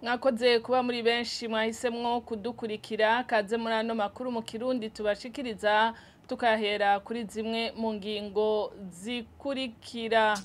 Mwakoze kuba muri benshi mwahisemwo kudukurikira kaze muri ano makuru mu Kirundi tubashikiriza tukahera kuri zimwe mu ngingo zikurikira.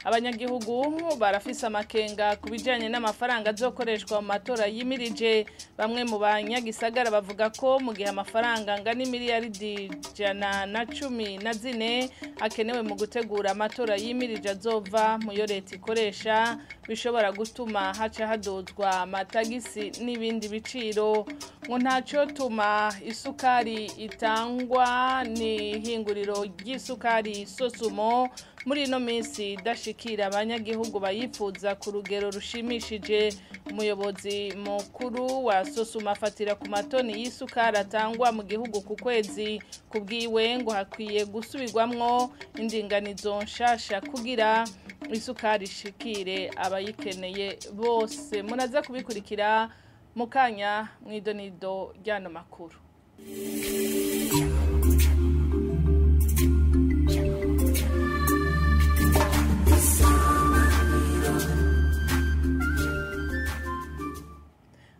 Abanyagihugu barafise amakenga kubijanye n'amafaranga azokoreshwa mu matora yimirije. Bamwe mu banyagisagara bavuga ko mu gihe amafaranga angana imiliyaridi 114 akenewe mu gutegura amatora yimirije azova mu yo leta ikoresha, bishobora gutuma haca hadozwa amatagisi n'ibindi biciro. Ngo ntaco tuma isukari itangwa n'ihinguriro ry'isukari Sosumo muri ino minsi idashikira abanyagihugu bayifuza ku rugero rushimishije. Umuyobozi mukuru wa Sosumo afatira ku matoni y'isukari atangwa mu gihugu ku kwezi. Kubwiwe ngo hakwiye gusubirwamwo indinganizo nshasha kugira isukari ishikire abayikeneye bose. Munaza kubikurikira mukanya mwidonido ryano makuru.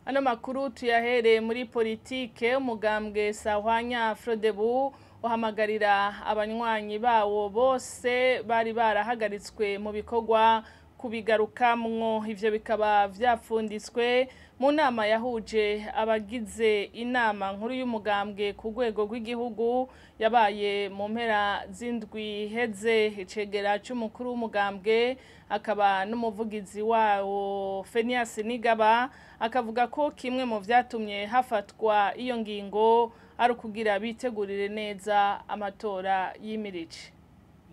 Ano makuru tuyahere muri politike. Umugambwe Sahwanya Frodebu uhamagarira abanywanyi bawo bose bari barahagaritswe mu bikorwa kubigarukamwo. Ivyo bikaba vyapfunditswe mu nama yahuje abagize inama nkuru y'umugambwe ku rwego rw'igihugu yabaye mu mpera z'indwi heze. Icegera c'umukuru w'umugambwe akaba n'umuvugizi wawo Fenias Nigaba akavuga ko kimwe mu vyatumye hafatwa iyo ngingo ari ukugira bitegurire neza amatora yimirije.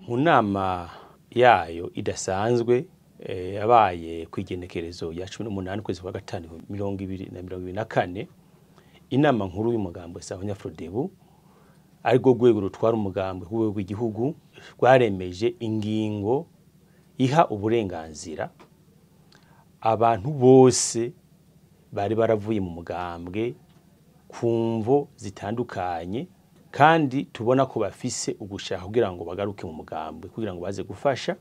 Mu nama yayo idasanzwe yabaye kwigenekerezo ya 18 kwezi kwa gatanu 2024, inama nkuru y'umugambwe Sahwanya Frodebu ariko rwego rutwara umugambwe ku rwego rw'igihugu rwaremeje ingingo iha uburenganzira abantu bose bari baravuye mu mugambwe ku mvo zitandukanye, kandi tubona ko bafise ugushaka kugira ngo bagaruke mu mugambwe kugira ngo baze gufasha.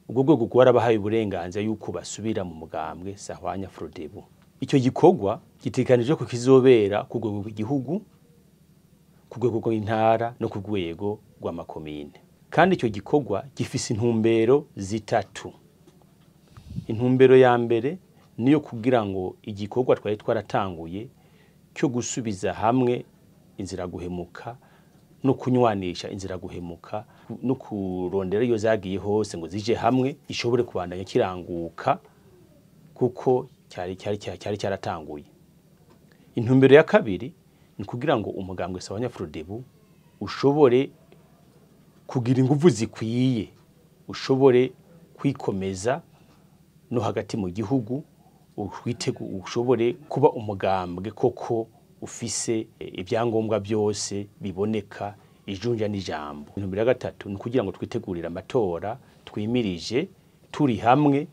Ubwo rwego rwarabahaye uburenganzira yuko basubira mu mugambwe Sahwanya Frodebu. Icyo gikorwa gitegekanijwe ko kizobera ku rwego rw'igihugu, ku rwego rw'intara no ku rwego rw'amakomine. Kandi icyo gikorwa gifise intumbero zitatu. Intumbero ya mbere niyo kugira ngo igikorwa twari twaratanguye cyo gusubiza hamwe inzira guhemuka no kunywanisha inzira guhemuka no kurondera iyo zagiye hose ngo zije hamwe ishobore kubandanya kiranguka kuko cyari cyari cyari cyaratanguye. Intumbero ya kabiri ni kugira ngo umugambwe Sahwanya Frodebu ushobore kugira ingufu zikwiye, ushobore kwikomeza no hagati mu gihugu, ushobore kuba umugambwe koko ufise ibyangombwa byose biboneka ijunja n'ijambo. Intumbero ya gatatu ni kugira ngo twitegurire amatora twimirije turi hamwe,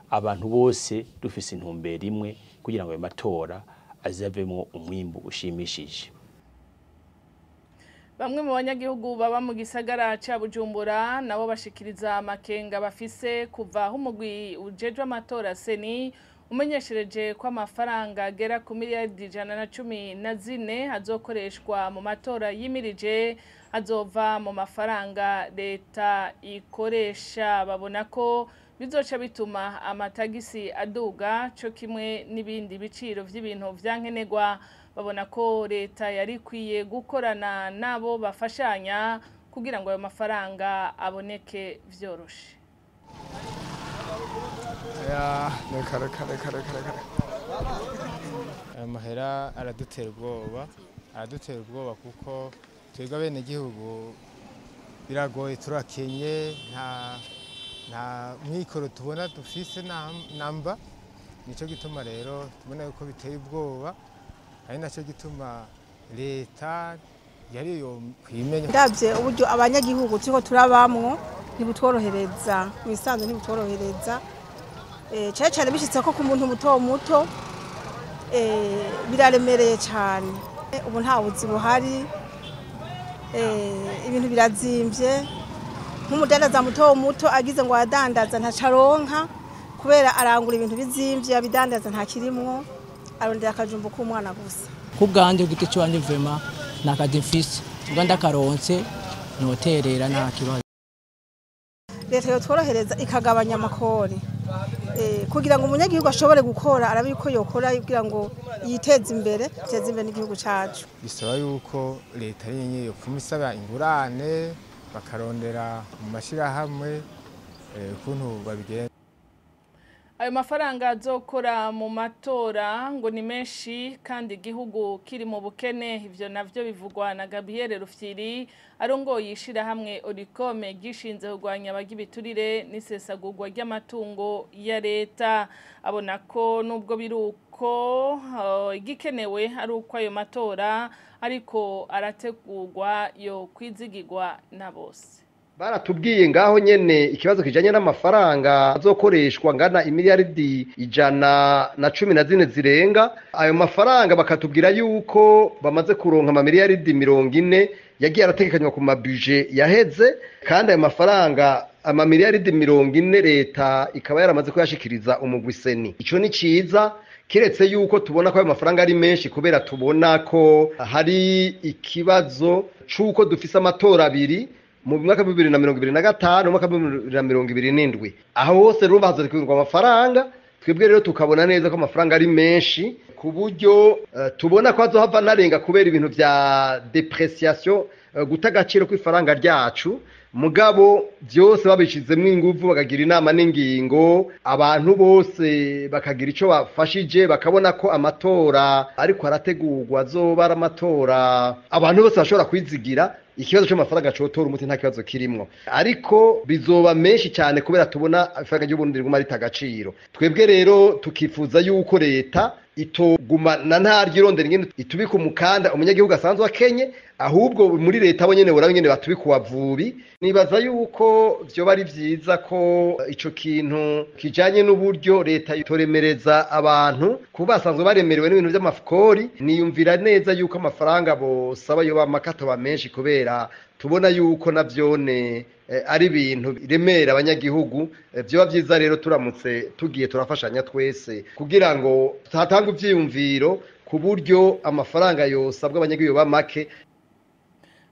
abantu bose dufise intumbero imwe kugira ngo ayo matora azavemwo umwimbu ushimishije. Bamwe mu banyagihugu baba mu gisagara ca Bujumbura nabo bashikiriza amakenga bafise kuva aho umugwi ujejwe amatora Seni umenyeshereje ko amafaranga agera ku miliyaridi 114 azokoreshwa mu matora yimirije azova mu mafaranga leta ikoresha. Babona ko bizoca bituma amatagisi aduga co kimwe n'ibindi biciro vy'ibintu vyankenerwa. Babona ko leta yari ikwiye gukorana nabo bafashanya kugira ngo ayo mafaranga aboneke vyoroshe. Ayo mahera aradutera ubwoba, aradutera ubwoba kuko twebwe abenegihugu biragoye, turakenye, nta mwikoro tubona dufise namba. Nico gituma rero tubona yuko biteye ubwoba, ari naco gituma leta yari yo kwimenya. Ndavye uburyo abanyagihugu turiko turabamwo ntibutworohereza, imisanzu ntibutworohereza. Cyane cyane bishitse ko ku muntu muto muto biraremereye cyane. Ubu nta buzi buhari, ibintu birazimvye. Nk'umudandaza muto muto agize ngo adandaza ntacaronka, Kubera arangura ibintu bizimvye abidandaza nta kirimwo, arondera akajumbu k'umwana gusa. Kubwanje giti cwanje vema nakazi mfise ubwo ndakaronse noterera nta kibazo. Leta yotworohereza ikagabanya amakori kugira ngo umunyagihugu ashobore gukora, arabe yuko yokora kugira ngo yiteze imbere, iteze imbere n'igihugu cacu. Bisaba yuko leta yenye yopfuma isaba ingurane, bakarondera mu mashirahamwe ukuntu babigenza. Ayo mafaranga azokora mu matora ngo ni menshi kandi igihugu kiri mu bukene. Ivyo navyo bivugwa na Gabriel Rufyiri arongoye ishirahamwe Orikome gishinze kurwanya abagibiturire n'isesagurwa ry'amatungo ya leta. Abona ko nubwo biruko igikenewe ari uko ayo matora ariko arategurwa yo kwizigirwa na bose. Baratubwiye ngaho nyene ikibazo kijanye n'amafaranga azokoreshwa ngana imiliyaridi 114 zirenga. Ayo mafaranga bakatubwira yuko bamaze kuronka amamiliyaridi 40 yagiye arategekanywa ku mabuje yaheze, kandi ayo mafaranga amamiliyaridi 40 leta ikaba yaramaze kuyashikiriza umugwi seni. Ico ni ciza, kiretse yuko tubona ko ayo mafaranga ari menshi kubera tubona ko hari ikibazo c'uko dufise amatora abiri mu mwaka 2025 mu mwaka 2027, aho hose rero hazorekurwa amafaranga. Twebwe rero tukabona neza ko amafaranga ari menshi ku buryo tubona ko azohava narenga kubera ibintu vya depreciation, guta agaciro kw'ifaranga ryacu. Mugabo byose babishizemwo inguvu, bakagira inama n'ingingo, abantu bose bakagira ico bafashije, bakabona ko amatora ariko arategurwa azoba ari amatora abantu bose bashobora kwizigira. Ikibazo c'amafaranga cotora umuti nta kibazo kirimwo, ariko bizoba menshi cyane kubera tubona ifaranga ry'Uburundi riguma rita agaciro. Twebwe rero tukifuza yuko leta itogumana ntaryo irondera ingene itubika umukanda umunyagihugu asanzwe akenye, ahubwo muri leta bo nyene boraba ingene batubika uwavubi. Nibaza yuko vyoba ari vyiza ko ico kintu kijanye n'uburyo leta itoremereza abantu kuba basanzwe baremerewe n'ibintu vy'amafukori. Niyumvira neza yuko amafaranga bosaba yoba makatoba menshi kubera tubona yuko navyone ari ibintu biremera abanyagihugu. Vyoba vyiza rero turamutse tugiye turafashanya twese kugira ngo tuhatanga ivyiyumviro ku buryo amafaranga yosabwa abanyagihugu yoba make.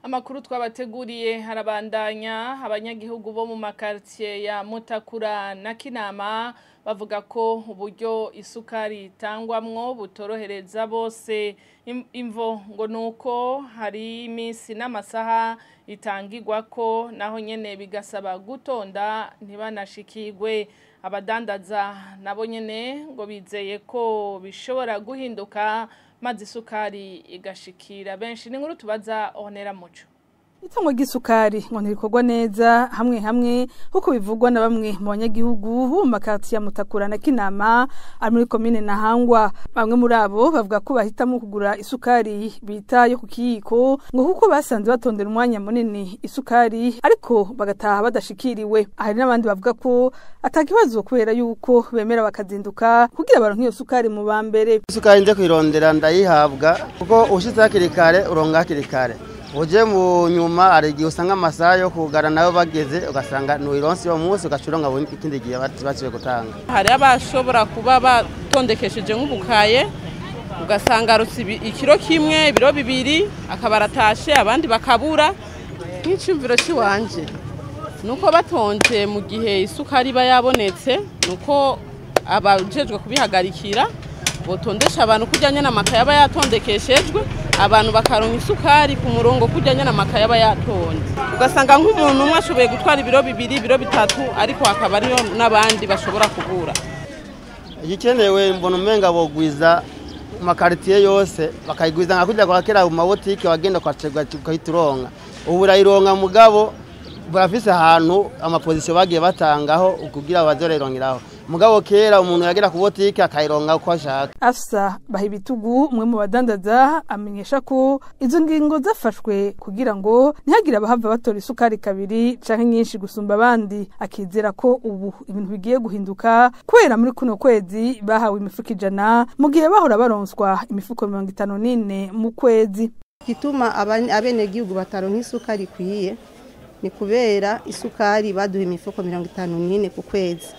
Amakuru twabateguriye harabandanya. Abanyagihugu bo mu makartier ya Mutakura na Kinama bavuga ko uburyo isukari itangwamwo butorohereza bose. Imvo ngo nuko hari iminsi n'amasaha itangirwa ko naho nyene bigasaba gutonda ntibanashikirwe. Abadandaza nabo nyene ngo bizeye ko bishobora guhinduka maze isukari igashikira benshi. Ni nkuru tubaza Honera Muco. Itangwa ry'isukari ngo ntirikorwa neza hamwe hamwe kuko bivugwa na bamwe mu banyagihugu bo mu makartier ya Mutakura na Kinama ari muri komine Ntahangwa. Bamwe muri abo bavuga ko bahitamo kugura isukari bita yo ku kiyiko ngo kuko basanze batondera umwanya munini isukari ariko bagataha badashikiriwe. Hari n'abandi bavuga ko atakibazo kubera yuko bemera bakazinduka kugira baronke iyo sukari mu bambere. Isukari nje kwirondera ndayihabwa kuko ushitse hakiri kare uronka hakiri kare. Uje mu nyuma hari igihe usanga amasaha yo kugara nayo bageze, ugasanga ntuyironse uwo munsi, ugacuronga ikindi gihe baciye gutanga. Hari abashobora kuba batondekesheje nk'ubukaye, ugasanga arutse ikiro kimwe, ibiro bibiri, akaba aratashe, abandi bakabura. Nk'iciyumviro ciwanje nuko batonze mu gihe isukari iba yabonetse, nuko abajejwe kubihagarikira botondesha abantu kujyanye n'amakaye aba yatondekeshejwe, abantu bakaronka isukari ku murongo kujyanye n'amakaye aba yatonze. Ugasanga nk'umuntu umwe ashoboye gutwara ibiro bibiri, ibiro bitatu, ariko hakaba ariyo n'abandi bashobora kubura. Igikenewe mbona umenga bogwiza mu makaritiye yose, bakayigwiza nka kurya kwa kera mu mabotike wagenda ukahituronka. Ubu urayironka mugabo barafise ahantu amapozisiyo bagiye batangaho kugira bazorerongeraho. Mugabo kera umuntu yagera ku botike akayironka uko ashaka. Afsa Bahibitugu umwe mu badandaza amenyesha ko izo ngingo zafashwe kugira ngo ntihagire abahava batora isukari kabiri canke nyinshi gusumba abandi. Akizera ko ubu ibintu bigiye guhinduka kubera muri kuno kwezi bahawe imifuko 100 mu gihe bahora baronswa imifuko 54 mu kwezi. Gituma abenegihugu bataronka isukari ikwiye ni kubera isukari baduha imifuko 54 ku kwezi.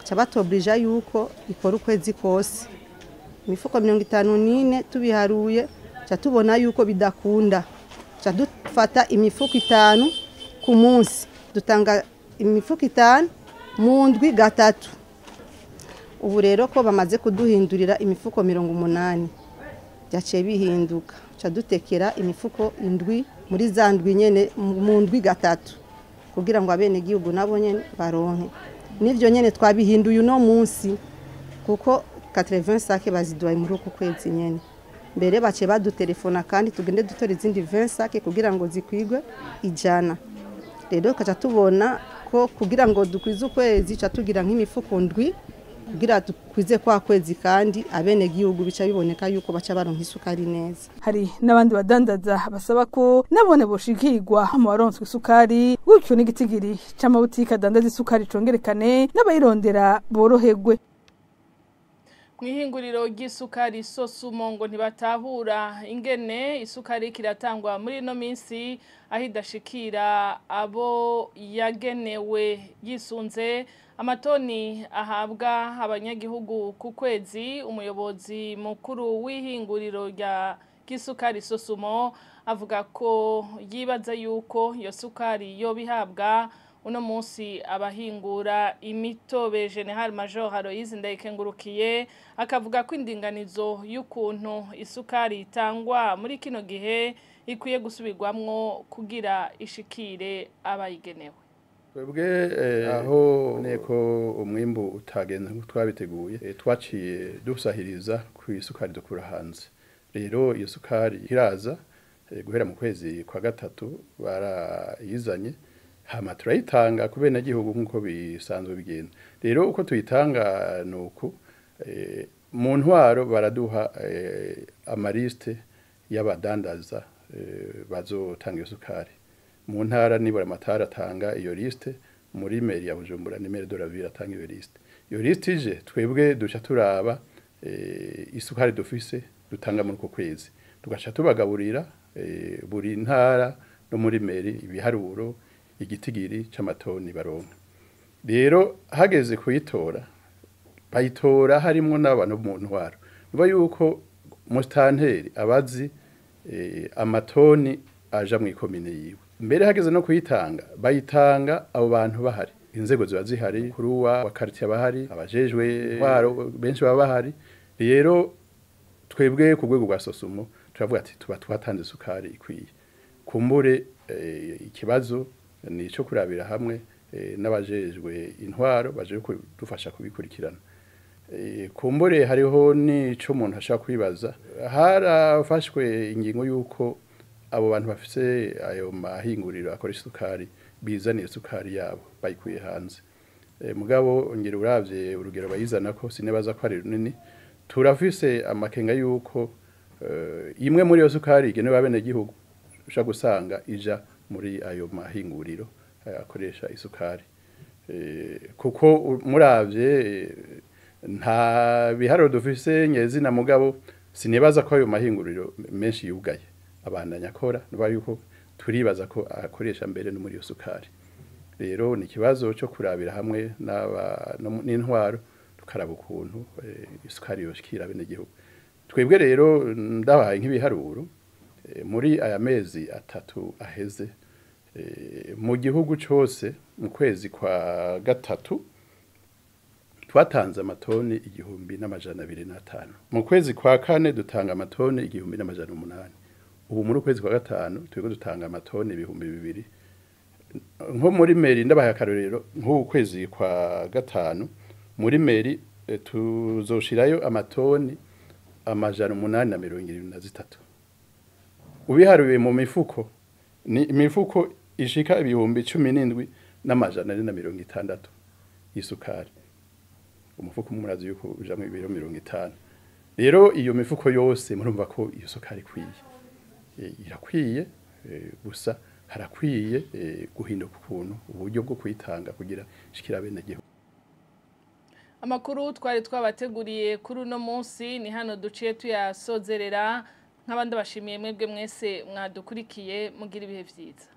Baca batobrija yuko ikora ukwezi kose. Imifuko 54 tubiharuye ca tubona yuko bidakunda. Ca dufata imifuko 5 ku munsi. Dutanga imifuko 5 mu ndwi gatatu. Ubu rero ko bamaze kuduhindurira imifuko 80 byaciye bihinduka. Ca dutekera imifuko 7 muri za ndwi nyene mu ndwi gatatu kugira ngo abene gihugu nabo nyene baronke. Nivyo nyene twabihinduye uno munsi kuko 80 sacs baziduhaye muri uku kwezi nyene. Mbere bace badutelefona kandi tugende dutora izindi 20 sacs kugira ngo zikwigwe 100. Rero kaca tubona ko kugira ngo dukwize ukwezi ca tugira nk'imifuko 7 kugira dukwize kwa kwezi kandi abene gihugu bica biboneka yuko baca baronka isukari neza. Hari n'abandi badandaza basaba ko nabone boshikirwa mu baronswe isukari gutyo n'igitigiri c'amabutike adandaza isukari congerekane n'abayirondera boroherwe. Mwihinguriro ry'isukari Sosumo ngo ntibatahura ingene isukari kiratangwa muri no minsi aho idashikira abo yagenewe yisunze amatoni ahabwa abanyagihugu ku kwezi. Umuyobozi mukuru w'ihinguriro rya ry'isukari Sosumo avuga ko yibaza yuko iyo sukari yo bihabwa uno munsi abahingura imitobe. General Major Aloys Ndayikengurukiye akavuga ko indinganizo y'ukuntu isukari itangwa muri kino gihe ikwiye gusubirwamwo kugira ishikire abayigenewe. Twebwe aho neko umwimbu utagenze nkuko twabiteguye, twaciye dusahiriza ku isukari dukura hanze. Rero iyo sukari iraza guhera mu kwezi kwa gatatu barayizanye, hama turayitanga ku benegihugu nkuko bisanzwe bigenda. Rero uko tuyitanga nuku mu ntwaro baraduha amaliste y'abadandaza bazotanga iyo sukari. Mu ntara nibura amatara atanga iyo liste, muri mairie ya Bujumbura ni maire de la ville atanga iyo liste. Iyo liste ije twebwe duca turaba isukari dufise dutanga muri uko kwezi, tugaca tubagaburira buri ntara no muri mairie ibiharuro igitigiri c'amatoni baronka. Rero hageze kuyitora bayitora harimwo n'abantu mu ntwaro. Niba yuko mustanteri abazi amatoni aja mu ikomine yiwe. Mbere hageze no kuyitanga bayitanga abo bantu bahari, inzego ziba zihari, kuruwa wa quartier bahari, abajejwe intwaro benshi baba bahari. Rero twebwe ku rwego rwa Sosumo turavuga ati tuba twatanze isukari ikwiye. Kumbure ikibazo ni ico kurabira hamwe n'abajejwe intwaro baje kudufasha kubikurikirana. Kumbure hariho nico umuntu ashaka kwibaza, harafashwe ingingo yuko abo bantu bafise ayo mahinguriro akora isukari bizaniye isukari yabo bayikuye hanze. Mugabo ngera uravye urugero bayizana ko sinebaza ko ari runini. Turafise amakenga yuko imwe muri iyo sukari igenewe abenegihugu ushaka gusanga ija muri ayo mahinguriro akoresha isukari. Kuko muravye nta biharuro dufise nyezina, mugabo sinibaza ko ayo mahinguriro menshi yugaye abandanya akora, niba yuko turibaza ko akoresha mbere no muri iyo sukari. Rero ni ikibazo cyo kurabira hamwe n'intwaro tukaraba ukuntu isukari yoshikira abenegihugu. Twebwe rero ndabahaye nk'ibiharuro muri aya mezi 3 aheze mu gihugu cyose mu kwezi kwa gatatu twatanze amatoni 1205. Mu kwezi kwa kane dutanga amatoni 1800. Ubu muri kwezi kwa gatanu turiko dutanga amatoni 2000. Nko muri meri ndabahaye akarorero nko kwezi kwa gatanu muri meri tuzoshirayo amatoni 873. Ubiharuye mu mifuko ni imifuko ishika 17,460 isukari. Umufuko umurazi yuko ujamwe ibiro 50. Rero iyo mifuko yose murumva ko iyo sukari ikwiye. Irakwiye gusa harakwiye guhinduka ukuntu uburyo bwo kuyitanga kugira shikira bene gihugu. Amakuru twari twabateguriye kuri uno munsi ni hano duciye tuyasozerera. Nk'abandi bashimiye mwebwe mwese mwadukurikiye, mugira ibihe vyiza.